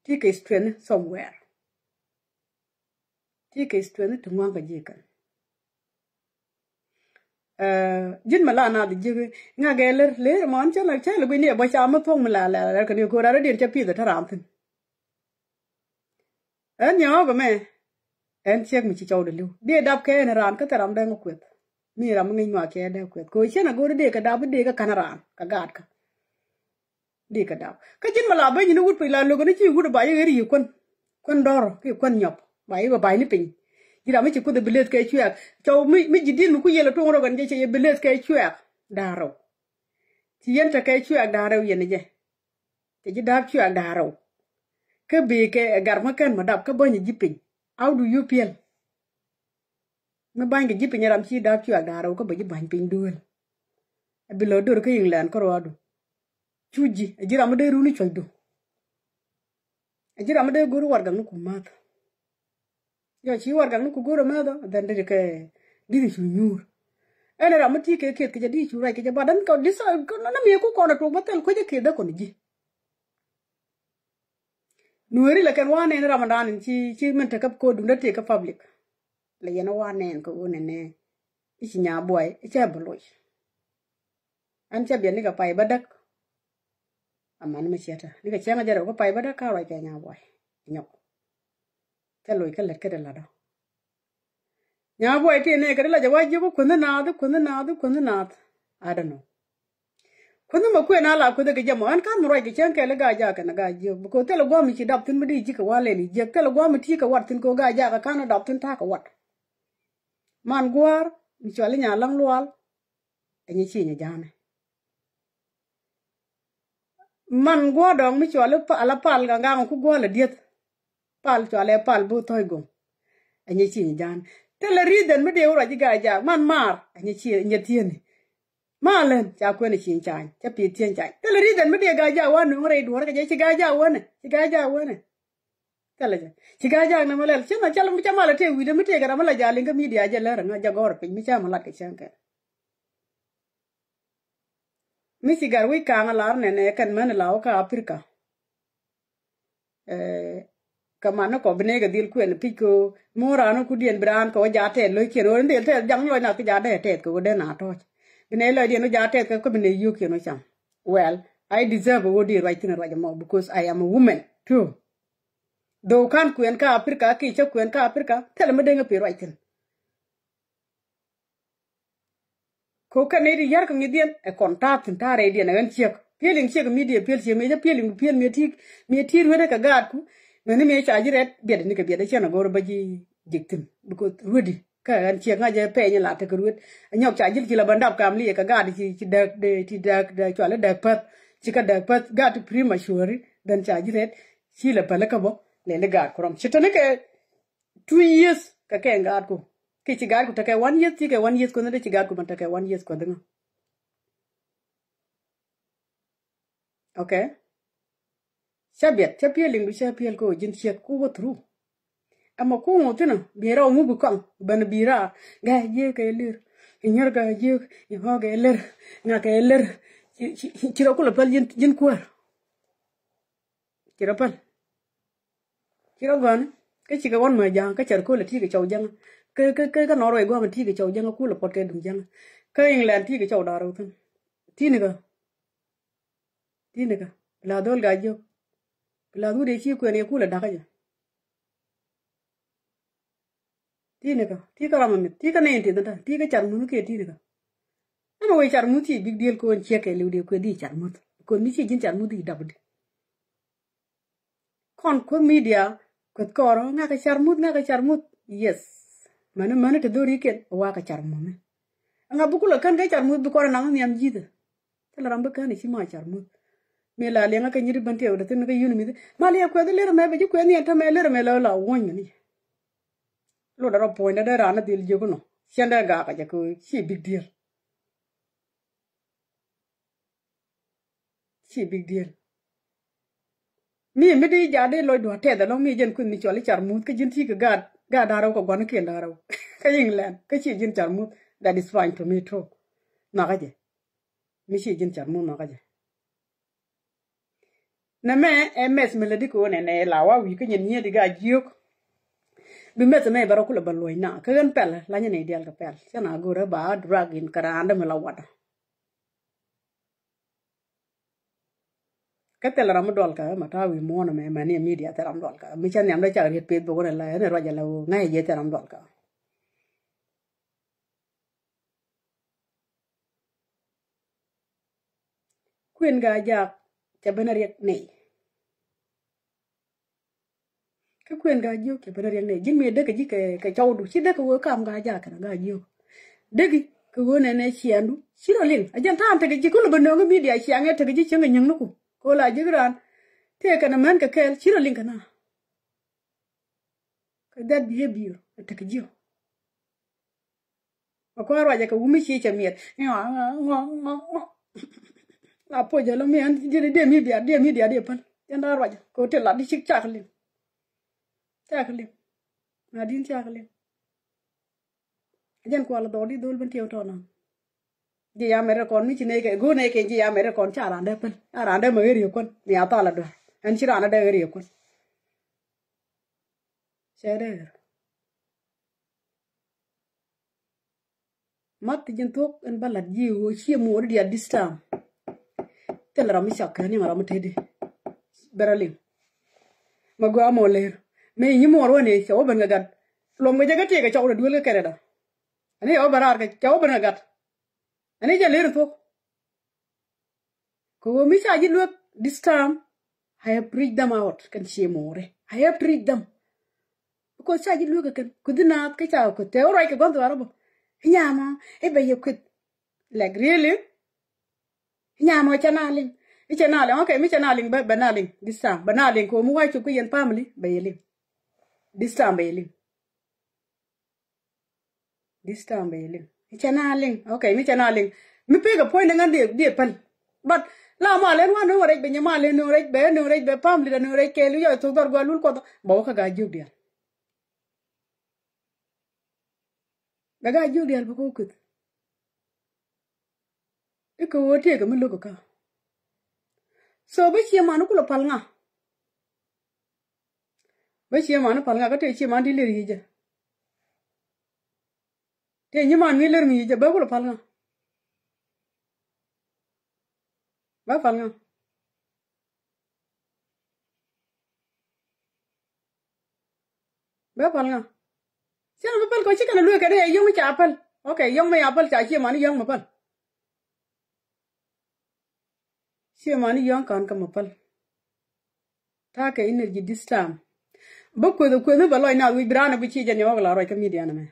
Ti kɛ strength somewhere. Ti kɛ strength ti ŋua̱ŋ kɛ ji̱ kɛn. Ji̱n mɛ la naath ji̱ ŋa̱kɛ lär lër mɔn cä la cä la gui̱ni ɛ bä ca mä thuɔ̱ŋ mi la la la kɛ ni ko̱r arä diɛn cä pi̱th ɛ te ram thi̱n. Ɛn nyɔɔk ɛmɛ ɛn ciek mi ci cɔwdɛ li̱w diɛ dap kɛ ɛn raan kä thil ram dee ŋä kueth. Mi ram mi ŋi̱ny ŋɔak cɛ dee kueth kɛ ɣöö ciɛn a go̱o̱ri dee kɛ dap i̱ dee kɛ ka̱n raan kɛ gaatkä. Dee kɛ dap kä ji̱n mi la ben nyin i̱ wut piny la lo̱k ɛn i̱ ci wut i̱ ba yek ɣer yiëë kuän kuän dɔ̱r kiɛ kuän nyɔp ba yek ɛ ba̱ny ni piny. Ji̱ ram mi ci kueth i̱ bi leth kɛ cuɛɛk cɔw mi ji̱ di̱t mi ku yel ɛ tuɔ̱ŋ rɔ kɛn jɛ cɛ yɛ bi leth kɛ cuɛɛk. Da̱a̱r rɛw ci yɛn te kɛ cuɛɛk da̱a̱r rɛw yɛn ɛ jɛ. Cɛ ji̱ da̱a̱p cuɛk da̱a̱ rɛw. Kä bëë kɛ ɛ gar mä kɛn mä dap kä bäny ji̱ piny. How do you feel? Mi ba̱ny kɛ ji̱ piny ram ci da̱a̱p cuɛk da̱a̱ rɛw kä bä ji̱ ba̱ny piny duëël. Ɛ bi lɔ dor kä England kä ruaadu. Cu ji̱ ɛ ji̱ ram mi dee runi cuɔ̱cdu. Ɛ ji̱ ram mi dee go̱r warɛgakni ku mäth. Yɔ ci warɛgakni ku go̱r ɛ mäth ɔ dhɛn dee kɛ di̱th cu nyuur. Ɛn ram mi ti kɛ kieth kɛ jɛ di̱th cu ruac kɛ jɛ bat ɛn kɛ di̱th na mi ku kɔn ɛ tuɔk bä thil kuecä kieth dee kɔn ji̱. Nueeri lɛ kɛn wa nɛn Ramadan in ci ci min tekä ko̱dun dee tëë kä public. Lɛ yɛn wa nɛn kɛ ɣöö nɛnɛ i̱ ci Nyabuay i̱ cɛ bi loc. Ɛn cɛ biɛt nikɛ pay bädäk. Aman mi ciɛ te nikɛ cäŋ a jɛ rɛw kä pay bädäk ka ruac kɛ Nyabuay. Nyɔk. Cɛ loc kä lät kä dee latdä. Nyabuay ti nɛ kɛ di la jɛ wa jiök kuänh naath kuänh naath kuänh naath. I don't know. Kuänh mɛ kuëë na la kuänh kɛ jɛ mɔ ɛn ka̱n mi ruac kɛ cäŋ kɛɛl i̱ Gaa-jaak kɛnɛ Gaa-jiök because thilɛ gua̱a̱m mi ci dap thi̱n mi di ji̱ kɛ wa lɛl i̱ jiäk thilɛ gua̱a̱m mi ti kɛ wat thi̱n kɛ ɣöö Gaa-jaak kɛ ka̱n dap thi̱n ta̱a̱ kɛ wat. Man gua̱a̱r mi cual i̱ Nyaläŋ Lual. Ɛnyɛ ci nyɛ ja̱a̱nɛ. Man gua̱a̱r dɔ̱ŋ mi cual i̱ pal a pal gaŋ gaŋ ku gua̱a̱r lɛ dieth. Pal cual ɛ pal bo̱o̱ thɔ̱c go̱ŋ. Ɛnyɛ ci nyɛ ja̱a̱n thilɛ reason mi dee wä ruac i̱ Gaa-jaak man maar ɛnyɛ ci nyɛ thieni. Malɛn ca kuɛn a cieŋ cany ca pieth cieŋ cany thilɛ reason mi dee Gaa-jaak wa nööŋ rɛy duɔ̱ɔ̱r kɛ jɛ ci Gaa-jaak wänɛ ci Gaa-jaak wänɛ. Thilɛ jɛ ci Gaa-jaak nɛ mi lɛl ci nhɔ ca mal a tëë wi̱i̱dä mi tëë kɛ ram mi la ja̱a̱l in kä media jɛ lär ŋa jɛ gɔ̱r piny mi ca mi lat kɛ cäŋ kɛ. Mi ci gat wi̱c ka̱a̱ŋ a lar nɛnɛ kɛn män la wä kä Africa. Ɛ kɛ man ni kɔ bi nɛy kɛ dhil kuɛn pi̱c kɛ ɣöö mi wä raan wä kudiɛn bi raan kɛ wä jaat tɛth lo̱ckiɛn ɣöö ni dhil tɛth jaŋ lɔc nath kä jaat dee tɛth kɛ ɣöö dee na tɔ̱ɔ̱c. Bi nɛy lɔcdiɛn wä jaat tɛth kɛ kä bi nɛy yio̱o̱kiɛn wä cam. Well, I deserve ɣöö dee ruac thi̱n ruac ɛmɔ because I am a woman too. Though ka̱n kuɛn kä Africa kiɛ cä kuɛn kä Africa thilɛ mi dee ŋä pi̱ ruac thi̱n. Ko kɛn nɛy ti yar kɛ ŋi̱thdiɛn ɛ kɔn ta̱a̱ thi̱n ta̱a̱ rɛydiɛn ɛ ɣän ciek. Piɛl in ciek media piɛl ciek mëë cä piɛl in piɛl mëë ti mëë ti ruetdɛ kɛ gaat ku. Mëni mëë ca ji̱ rɛt biɛt ni kɛ biɛt ɛ cɛn ɛ go̱r ɛ bä ji̱ ji̱k thi̱n because ruetdi kä ɣän ciek ŋa̱c ɛ pɛny in la tekɛ ruet. Ɛ nyɔk ca ji̱ ci la bä dap kam li ɛ kɛ gaat ci ci dääk dee ti dääk dee cual i̱ dääk päth. Ci kä dääk päth gaat ti premature then ca ji̱ rɛt ci la päl ikä bä lɛli gaat ku rɔm ci teni kɛ. Two years kɛ kɛ gaatku. Ki ci gaatku tekɛ one years ti kɛ one years kuänh dee ci gaatku man tekɛ one years kuänh ŋa. Okay. Cä biɛt cä piɛl liŋdu cä piɛl ko ji̱n ciek ku wä through. Ɛmɛ ku ŋu thi̱n bi rɛw ŋu bi kɔŋ ben bi raar. Gaa jiek kɛ lir. Inyär gaa jiek ihɔ kɛ lir. Ŋa kɛ lir. Ci rɔ kulɛ päl ji̱n kuäär. Ci rɔ päl. Ci rɔ gɔ̱a̱n kä cikɛ wän mɛ ja̱a̱ŋ kä cɛr köl ɛ ti̱i̱ kɛ cɔw jäŋä. Kä kä kä kä Norway gua̱a̱m ɛ ti̱i̱ kɛ cɔw jäŋä kulɛ puɔt kɛ duŋ jäŋä. Kä England ti̱i̱ kɛ cɔw da̱r rɛw thi̱n. Ti̱i̱ ni kä. Ti̱i̱ ni kä. Bi la dhol gaa jiök. Bi la dhut ɛ ci kuɛn ɛ kulɛ da̱kä jɛ. Ti̱i̱ ni kä ti̱i̱ kä ram amit ti̱i̱ kä nɛy in tith ni ta̱ ti̱i̱ kä car muth kiɛ ti̱i̱ ni kä. Ɛn wee car muth ci big deal ko̱n ciek kɛ liw diɛ kuɛ di car muth ko̱n mi ci ji̱n car muth di dap di. Kɔn kueth media kueth kɔrɔ ŋakä car muth ŋakä car muth. Yes. Mäni mäni te dhori kiɛn wa kä car muth ni. Ŋa bi kulɛ kän kɛ car muth bi kɔrɔ naŋ nhiam ji̱thɛ. Thilɛ ram bi kän i̱ ci ma car muth. Mi la liɛŋä kɛ nyit i̱ ben tiɛɛk wä dee thin kɛ yun mi̱th ma liɛ kuɛth i̱ ler ɛmɛ bɛ ji̱ kuɛth ni ɛn tämɛ ler ɛmɛ lɛ la wuɔ̱ny mɛni. Lotdɛ rɔ puɔ̱nydɛ dee raan ni dhil jiök inɔ. Cɛn dee gaak kɛ jɛ kɛ ci big deal. Ci big deal. Mi mi di jaat di lɔc dua̱a̱r tɛth ɛlɔ̱ŋ mi jɛn kueth mi cɔl i̱ car muth kä ji̱n ti kɛ gaat gaat da̱a̱r rɛw kɛ gua̱n kiɛn da̱a̱r rɛw. Kä England kä ci ji̱n car muth. That is fine to me too. Nhɔakä jɛ. Mi ci ji̱n car muth nhɔakä jɛ. Nɛ mɛ ɛ mɛth mi lɛ di ko̱o̱n ɛnɛ la wa wi̱i̱ kä nyɛn nyiet i̱ gaa jiök. Bi mɛth mɛ bɛ rɔ kulɛ bä luɔ̱c na kä ɣän pɛl la nyɛ nɛy diaal kɛ pɛl cä na go̱rä ba drug in kɛ raan dämi la watdä. Kä thil ram mi dual kä ma ta̱a̱ wi̱i̱ muɔ̱ɔ̱n mɛ mɛ ni media thil ram dual kä mi cä nhiam dee cak riet peth bä wun ɛ la ɛn ɛ ruac ɛ la ɣöö ŋa̱c ɛ jɛ thil ram dual kä. Kuën gaa jaak cɛ ben a riɛk nɛy. Kä kuën gaa jiök cɛ ben a riɛk nɛy ji̱n mi däk kɛ ji̱ kɛ cɔwdu ci däk kɛ wee kam gaa jaak kɛn gaa jiök. Däk kɛ wee nɛnɛ ciɛɛndu ci rɔ liŋ a jɛn ta̱a̱n tekɛ ji̱ kulɛ ben nööŋ kä media ciaŋɛ tekɛ ji̱ cieŋ kɛ nyäŋniku. Kɛ wee la jiök raan Tëëkɛ nɛmɛ kɛ kɛɛl, ci rɔ liŋ kɛ na. Kɛ that behavior ɛ tekɛ jiök. Ɛ kɔn ruacɛ kɛ wumi ci cɛ miɛt. La puɔc jɛ lɔ mi ɛn diɛ mi biar, diɛ mi diar diɛ päl. Jɛn daa ruacɛ kɛ wä ti lat di cik cak liŋ. Cak liŋ. Na din cak liŋ. Jɛn kual dhɔk di dhol ben tiɛw tɔnɔ. Ji̱ ya mɛt rɛ kɔn mi ci nɛy kɛ go̱o̱r nɛy kɛ ji̱ ya mɛt rɛ kɔn ca randɛ pɛl. Ca randɛ mɛ ɣer yɛ kuän mi a thal a duer. Ɛn ci randɛ dee ɣer yɛ kuän. Cɛ dee ɣer. Mat ti ji̱n thuɔ̱k ɛn bä la̱t ji̱ ɣöö ciɛ muɔɔri diaal this time. Thil ram mi cak kɛ ni ram mi tëëdi. Bɛ rɔ liŋ. Ma gɔaa mɔ lëër. Mëë nyi muɔɔr wä ni cɛ wä ben kɛ gat. Luɔm kɛ jɛ kä tiɛɛk kɛ cɔw rɛ duel kä Canada. Ani cɛ wä ben raar kɛ cɛ wä ben kɛ gat. Ani jɛ lëër thuɔ̱k. Kɛ ɣöö mi ca ji̱ luek this time, I have reached them out kɛn cië mo̱o̱ri. I have reached them. Because ca ji̱ luek kɛ kɛn kuthi naath kä ca kuth tɛ wä ruac kɛ gua̱n thuɔ̱ɔ̱r bä. Inyamɔ i̱ bɛ yɛ kuith. Like really? Inyamɔ cɛ na liŋ. I̱ cɛ na liŋ. Okay, mi cɛ na liŋ bɛ bɛ na liŋ this time. Bɛ na liŋ kɛ ɣöö mi wa̱a̱ cop kä yɛn family bɛ yɛ liŋ. This time bɛ yɛ liŋ. This time bɛ liŋ. Cɛ na liŋ. Okay, mi cɛ na liŋ. Mi pek a point ŋan diɛ diɛ pɛl. But la ma len wa nöŋ rɛc bɛ nyɛ ma len nöŋ rɛc bɛ nöŋ rɛc bɛ family da nöŋ rɛc kɛɛl yɔ thok dhɔr gua lul kuɔth. Bɛ wä kä Gaa-jiök diaal. Bɛ Gaa-jiök diaal bɛ kɛ wä kueth. I̱ kɛ ɣöö tëëkɛ mi lo̱k kä. So bä cie man kulɛ pal ŋa? Bä cie man pal ŋa kä tëë cie man ti ler yi̱cä? Tëë nyi man mi ler mi yi̱cä bä kulɛ pal ŋa? Bä pal ŋa? Bɛ päl ŋa? Cä mi päl kɔ ci kɛn a luee kɛn a yɛ yɔ̱ŋ ca päl. Okay, yɔ̱ŋ mi ya päl ca cie mani yɔ̱ŋ mi päl. Cie mani yɔ̱ŋ kan kä mi päl. Ta̱a̱ kɛ energy this time. Bä kueth kueth mi bɛ lɔc na wi̱c bi raan bi cie jɛ ni ɣɔk la ruac kä media ni mɛ.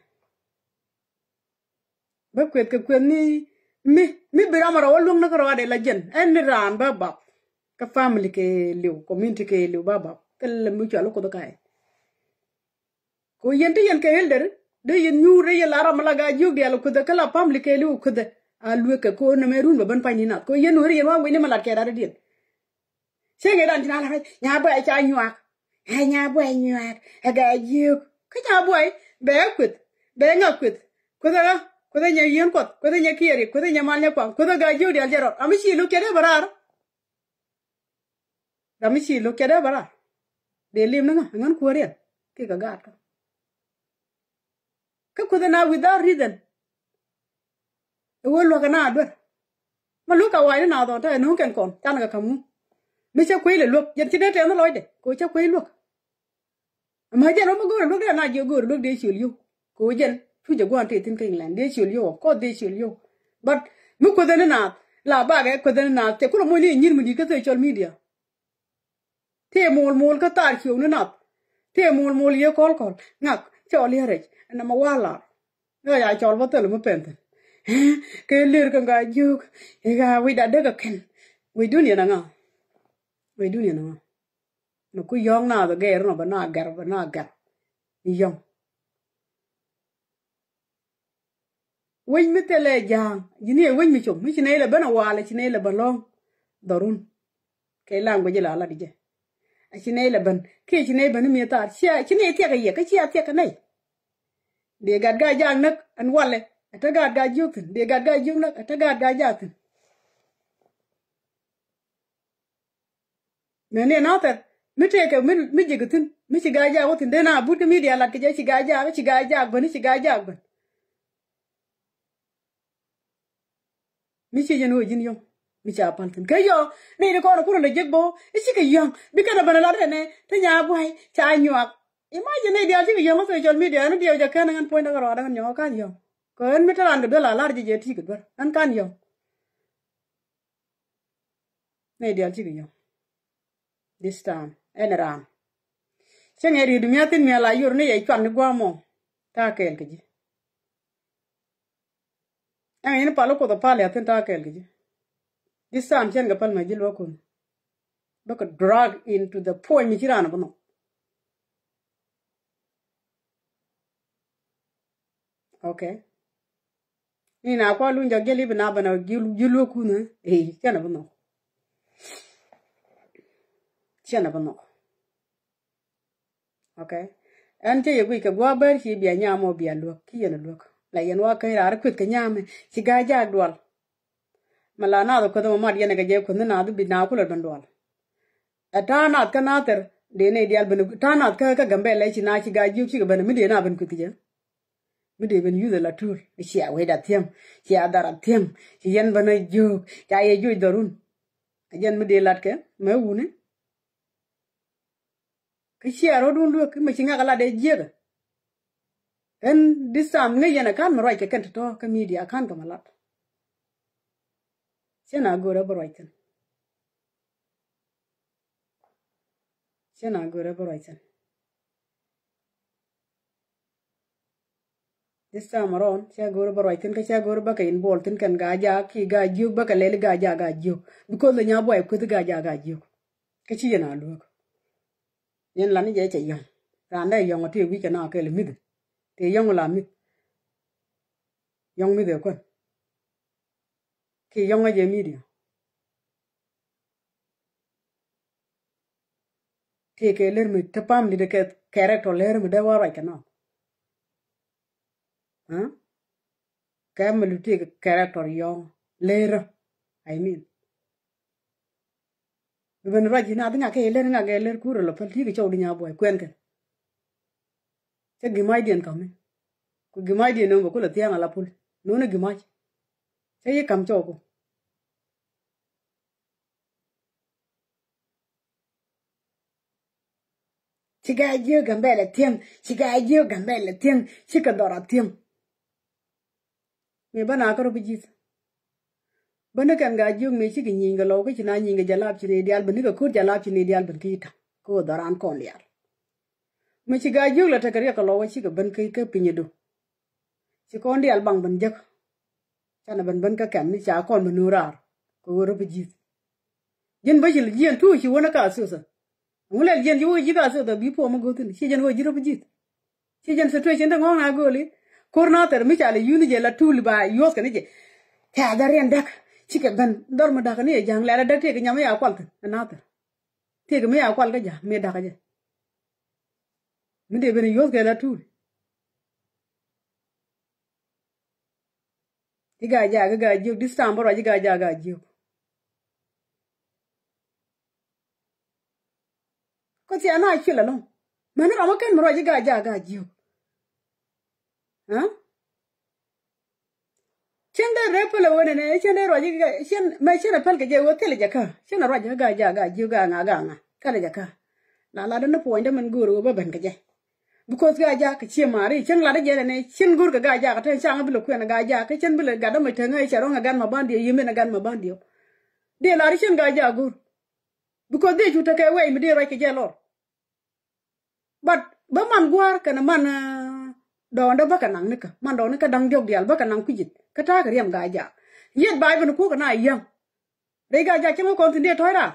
Bä kueth kɛ kueth ni mi mi bi ram rɔ wä luäŋ ni kärɔa dee la jɛn ɛn ni raan bä bap. Kä family kɛ liw, community kɛ liw bä bap. Kä lɛ mi cual kuoth kaɛ. Ko yɛn ti yɛn kɛ elder dee yɛn nyuur dee yɛn la ram la Gaa-jiök diaal kuoth kä la family kɛ liw kuoth. A luek kɛ ko nɛmɛ run bä ben pany ni nath ko yɛn nuɔri yɛn wa wi̱ni mɛ lat kɛ rat diɛn. Cieŋ ëë dan ci na la rɛc nya buay ca nyuak. Ɛ nya buay nyuak ɛ Gaa-jiök. Kä nya buay bɛ ɛ kueth bɛ ɛ ŋa kueth. Kueth ɛ ɣä kueth ɛ nyɛ yieen kuɔth kueth ɛ nyɛ kiɛɛri kueth ɛ nyɛ mal nyɛ kuaŋ kueth ɛ Gaa-jiök diaal jɛ rɔt ram mi ci luk cɛ dee bɛ raar. Ram mi ci luk cɛ dee bɛ raar. Dee lim ni ŋa ɛ ŋän kuääriɛn kikɛ gaat kä. Kä kueth ɛ na without reason. Ɛ wee luäk ɛ na duer. Ma luäk ka wa̱a̱ ni na dhɔn te ɛ nuŋ kɛn kɔn can kɛ ka̱m ŋu. Mi cä kuec lɛ luäk jɛn ci dee tɛɛn ni lɔcdɛ kɛ cä kuec luäk. Ama jɛn ɔ mi go̱o̱r ɛ luäk dee na jiɛ go̱o̱r ɛ luäk dee ciöl yio̱w. Kɛ jɛn cu jɛ gua̱a̱n tëë thi̱n kä England dee ciöl yio̱w ɔ kɔth dee ciöl yio̱w. But mi kueth ɛ ni naath la bakɛ kueth ɛ ni naath cɛ kulɛ moc ni ɛ nyi̱r mi di̱i̱t kä social media. Tëë muɔl muɔl kä thar ciökni nath. Tëë muɔl muɔl yee kɔl kɔl ŋak cɔl yee rɛc ɛn nɔmɔ wa̱a̱ lar. Ŋa ya cɔl bä thil mi pɛn thil. Kɛ lir kɛ Gaa-jiök i̱ ɣaa wi̱c da däk ɛ kɛn. Wi̱c duniya na ŋa? Wi̱c duniya na ŋa? Ni ku yɔ̱ŋ nath gɛr nɔ bɛ na gɛr bɛ na gɛr. Ni yɔ̱ŋ. Wec mi thilɛ ja̱a̱ŋ ji̱n i̱ ɛ wec mi com mi ci nɛy lɛ ben ɛ waal ɛ ci nɛy lɛ ben lɔ̱ŋ. Dhɔrun kɛ language la lat jɛ. Ɛ ci nɛy lɛ ben kiɛ ci nɛy ben mi thaar cia ci nɛy thiɛk ɛ yɛ kä cia thiɛk ɛ nɛy. Dee gat Gaa-jaak näk ɛn walɛ ɛ te gat Gaa-jiök thi̱n dee gat Gaa-jiök näk ɛ te gat Gaa-jaak thi̱n. Mɛ ni nathɛr mi tëëkɛ mi mi ji̱k thi̱n mi ci Gaa-jaak wä thi̱n dee na but kä media lat kɛ jɛ ci Gaa-jaak ci Gaa-jaak ben ci Gaa-jaak ben. Mi ci jɛn ɣöö ji̱n yɔ̱ŋ mi ca pal thi̱n kɛ yɔ ni ni kɔn kun lɛ jek bä i̱ cikɛ yɔ̱ŋ bi kɛn a ben a lat rɛnɛ ti nya buay ca nyuak. Imagine ni diaal cikɛ yɔ̱ŋ kä social media ɛn diɛw jɛ kɛn ŋän puɔ̱nydɛ kɛ rɔɔdɛ ŋän nyɔk ɛ kan yɔ̱ŋ. Kɛ ɣän mi te raan kɛ duel a lar jɛ jɛ ti̱i̱ kɛ duer ɛn kan yɔ̱ŋ. Nɛy diaal cikɛ yɔ̱ŋ. This time ɛn raan cä ŋɛ ri̱i̱t mia̱thi̱n mia̱ la yor ni yɛ cuan ni gua̱a̱mɔ. Ta̱a̱ kɛɛl kɛ ji̱. Ɛn ɣän pal kuoth ɔ pal yathi̱n ta̱a̱ kɛɛl kɛ ji̱. This time cɛn kɛ pal mɛ ji̱ luäk kun. Bä kɛ drag into the point mi ci raan bä nhɔk. Okay. Ni na kua luny jɔk jɛ li bi na bä na ji̱ luäk kun ɛ. Ey, cɛn a bä nhɔk. Cɛn a bä nhɔk. Okay. Ɛn cä yɛ guic kɛ gua̱a̱ bär ci bia nyam ɔ bia luäk ki yɛn a luäk. La yɛn wa käny raar kueth kɛ nyamɛ ci ga̱a̱c jaak dual. Ma la naath kueth ma mat yɛn kɛ jɛ kueth ni naath bi na kulɛ ben dual. Ɛ ta̱a̱ naath kä naathɛr dee nɛy diaal ben ta̱a̱ naath kä kä Gambɛlɛ ci na ci ga̱a̱c jiök cikɛ ben mi dee na ben kueth kɛ jɛ. Mi dee ben yuth ɛ la tuul cia wecda thiäm cia dhara thiäm ci yɛn ben a jiök ca yɛ jiök dhɔrun. Ɛ jɛn mi dee lat kɛ mɛ wuni. Kä cia rɔ̱dun luek mi ci ŋak a lat dee jiäkä. Ɛn this time ŋäc yɛn a ka̱n mi ruac kɛ kɛn tɔ̱tɔ̱ kä media a ka̱n kɛ ma lat. Cɛn a go̱o̱rä bä ruac thi̱n. Cɛ na go̱o̱rä bä ruac thi̱n. This time around cɛ go̱o̱rä bä ruac thi̱n kä cɛ go̱o̱rä bä kɛ involve thi̱n kɛn Gaa-jaak ki Gaa-jiök bä kɛ lɛli Gaa-jaak Gaa-jiök. Because lɛ nya buay kueth Gaa-jaak Gaa-jiök. Kä ci yɛn a luäk. Yɛn lan ni jɛ cɛ yɔ̱ŋ. Raan dee yɔ̱ŋ a tëë wi̱c kɛ na kɛl mi̱th. Tëë yɔ̱ŋ la mi̱th. Yɔ̱ŋ mi̱th ɛ kuän. Ki yɔ̱ŋ a jɛ media. Tëëkɛ lër mi te pam ni de kɛ character lër mi de wa ruac kɛ nɔ. Kɛ mi lu tëëkɛ character yɔ̱ŋ lër. I mean. Bi ben ruac ji̱ na bi ŋa kɛ lër ŋa kɛ lër kurɛ lɔ päl ti kɛ cɔw di nya buɔy kuɛn kɛ. Cɛ gimac diɛn kami. Ku gimac diɛn no̱o̱ŋ kɛ kulɛ thiaŋ ala pul. No̱o̱ŋ ni gimac. Cɛ yi kam cɔw ku. Ci Gaa-jiök Gambɛlɛ thiäŋ, ci Gaa-jiök Gambɛlɛ thiäŋ, ci kɛ dhɔra thiäŋ. Mëë bä na kä rɔ bi ji̱th. Bä ni kɛn Gaa-jiök mëë cikɛ nyieny kɛ lɔw kä ci na nyieny kɛ jalap ci ni diaal bä ni kɛ ko̱r jalap ci ni diaal bä ni kä i̱ ta̱ŋ kä ɣöö dhɔran kɔn diaal. Mëë ci Gaa-jiök la tekɛ riɛk kɛ lɔw kä cikɛ ben kä piny idu. Ci kɔn diaal baŋ ben jek. Canɛ ben ben kä kɛm ni ca kɔn ben nu raar kɛ ɣöö rɔ bi ji̱th. Ji̱n bä ci jiɛn tuuc ci wä ni ka thuthä. Ŋu lɛl jiɛn ci wä ji̱ ka thuthä bi puɔm mi go̱thin ci jiɛn wä ji̱ rɔ bi ji̱th. Ci jiɛn situation te ŋɔ̱ɔ̱ŋ na gööli. Ko̱r na thɛr mi ca lɛ yuni jɛ la tuul ba yuɔth kɛ ni jɛ. Tɛ̈ a dhɛr yɛn däk cikɛ ben dhɔr mi da̱k ni jɛ ja̱ŋ lɛr a däk tëëk nyam mi ya kual thin ɛ na thɛr. Tëëk mi ya kual kä ja̱ŋ mi da̱k jɛ. Mi dee ben yuɔth kɛ la tuul. Ci Gaa-jaak Gaa-jiök this time bä ruac ci Gaa-jaak Gaa-jiök. Kä thia̱a̱n na cuil ɛlɔ̱ŋ. Mäni ram ɔ ken mi ruac ci Gaa-jaak Gaa-jiök. Cien dee rep päl ɛ wen ɛnɛ cien dee ruac ci Gaa-, cien mɛ cien ɛ päl kɛ jɛ ɣöö thilɛ jɛ kä cien ɛ ruac ci Gaa-jaak Gaa-jiök gaa ŋa gaa ŋa thilɛ jɛ kä. La lat ni puɔ̱nydä min go̱o̱r ɣöö bä ben kɛ jɛ. Because Gaa-jaak kɛ cie mari cien lat jɛ ɛnɛ cien go̱o̱r kɛ Gaa-jaak kä te caŋ bi lɛ kuɛn Gaa-jaak kä cien bi lɛ gat dämɛ te ŋäc cɛ rɔ̱ŋ ɛ gat ma bandiɛw yimen ɛ gat ma bandiɛw. Dee lar cien Gaa-jaak go̱o̱r. Because dee cu tekɛ wɛy mi dee ruac kɛ jɛ lɔr. But bä man gua̱a̱r kɛnɛ man dɔɔndä bä kɛ naŋ nikä man dɔɔndä kä da̱ŋ diɔ̱k diaal bä kɛ naŋ kui̱cit kä ta̱a̱ kɛ riɛm Gaa-jaak. Yet ba̱a̱c ben kuɔ̱k kɛ na yäŋ. Rɛy Gaa-jaak cäŋ wä kɔn thi̱n dee tɔ̱c raar.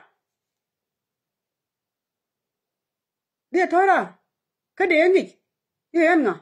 Dee tɔ̱c raar. Kä dee ŋic i̱ ɛn ŋa.